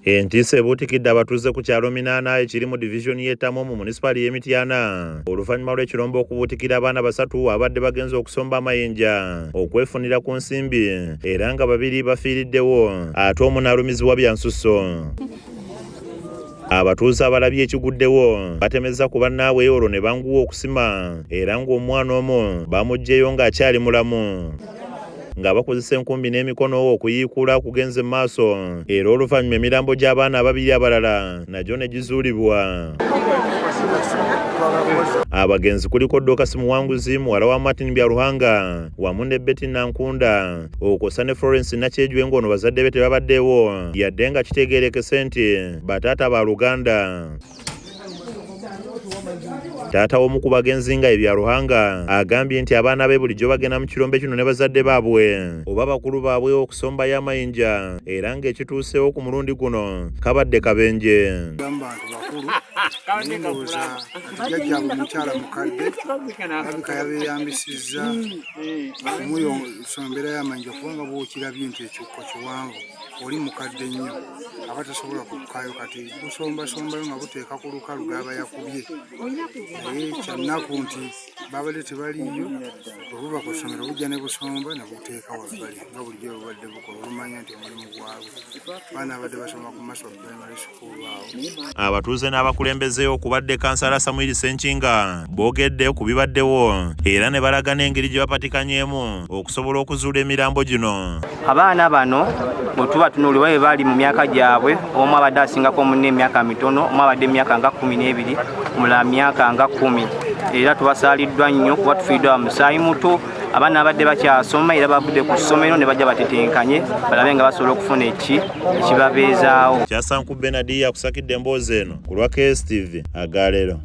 Entiisa ebuutikidde abatuuze ku kyalo Minaana ekiri mu divizoni y'e Ttamo mu munisipaali y'e Mityana oluvannyuma lw'ekirombe okubuutikira abaana basatu abadde bagenze okusomba amayinja okwefunira ku nsimbi era nga babiri bafiiriddewo ate omu n'alumizibwa bya nsusso. Abatuuze abalabye ekiguddewo batemezza ku bannaabwe olwo ne banguwa okusima era ng'omwana omu bamuggyeyo ng'akyali mulamu. Nga bakozesa enkumbi n'emikono okuyiikuula kugenze mu maaso era oluvannyuma emirambo gy'abaana ababiri abalala nagyo ne gizuulibwa. Abagenzi kuliko Dorcas Muwanguzi muwala wa Martin Byaruhanga wamu ne Betty Nankunda okwossa ne Florence Nakyejwe ng'ono bazadde be tebabaddewo yadde nga kitegeerekese nti bataata ba luganda. Taata w'omu ku bagenzi nga Ebyaruhanga agambye nti abaana be bulijjo bagenda mu kirombe kino ne bazadde baabwe oba bakulu baabwe okusombayo amayinja era ng'ekituuseewo ku mulundi guno kabadde kabenje. Bantu bakulu naye ndowooza jjajjaabwe mukyala mukadde alabika yabeeyambisizza okumusomberayo y'amayinja kubanga bw'okirabye nti ekikko kiwanvu oli mukadde nnyo aba tasobola kukkaayo kati busombasombayo nga buteeka ku lukalu gaba yakubye naye kyannaku nti babadde tebaliiyo bwe buva ku ssomero bujja ne busomba ne buteeka wabbali nga bulijjo bubadde bukola olumanya nti omulimu gwabwe baana abadde basoma ku Maswa Primary School awo. Abatuuze n'abakulembeze okubadde kansala Samuel Ssenkinga boogedde ku bibaddewo era ne balaga n'engeri gye bapatikanyemu okusobola okuzuula emirambo gino. Abaana bano bwe tuba tunuulira bwe bali mu myaka gyabwe, omu abadde asingako munne emyaka mitono, omu abadde emyaka nga 12, omulala myaka nga 10. Era tubasaaliddwa nnyo kuba tufiiriddwa musaayi muto. Abaana abadde bakyasoma era bavudde ku ssomero ne bajja batetenkanye balabe nga basobola okufuna eki ekibabeezaawo. Kyasanku Benard yakusakidde emboozi eno ku lwa KSTV agaleero.